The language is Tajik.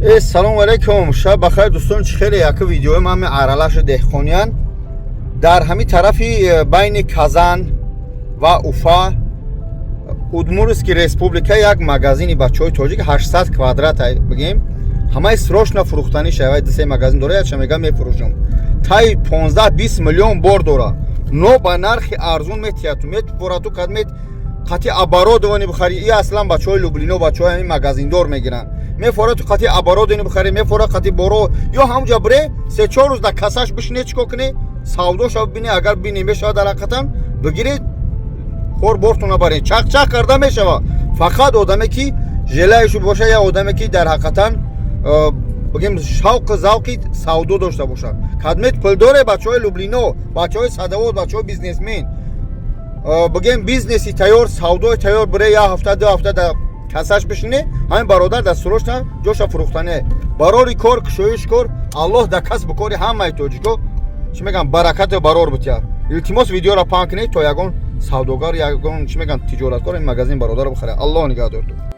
Салому алейкум, шаб бахайр, дӯстон. Чӣ хеле яка видеои ман ҳами аралаши деҳқониян дар ҳами тарафи байни Казан ва Уфа, Удмуртский республика, як магазини бачаҳои тоҷик, 800 квадрат бигем, ҳамаи срочно фурӯхтанӣ шавай. Ду-се магазин дора, якша мега мефурӯшам, таи 15-20 миллион бор дора, но ба нархи арзун метиҳад. Метфорату кадмет қати оборудование бихари. И аслан бачаҳои Люблино, бачаҳои ҳамин магазиндор мегиранд. Мефора ту қати оборудование бихари, мефора қати боро ё ҳамҷа бире, 3-4 рӯз дар кассаш бишине, чӣ кор кунӣ, савдоша бибине. Агар бинӣ мешавад, дар ҳақиқатан бигиред, кор бортона баред, чақ-чақ карда мешава. Фақат одаме ки желающий боша, я одаме ки дар ҳақиқатан бигем, шавқу завқи савдо дошта бошад. Кадмет пулдоре, бачаҳои Люблино, бачаҳои садовод, бачаҳои бизнесмен, бигем, бизнеси тайёр, савдои тайёр, бире, як ҳафта, 2 ҳафта дар кассаш бишине. Ҳамин бародар дар срочно ҷоша фурӯхтане. Барори кор, кушоиш кор, Аллоҳ дар касбу кори ҳамаи тоҷико, чӣ мегӯям, баракату барор бутия. Илтимос, видеоро паҳн кунед, то ягон савдогар, ягон, чӣ мегӯям, тиҷораткор ин магазин бародарро бихарад. Аллоҳ нигаҳдор.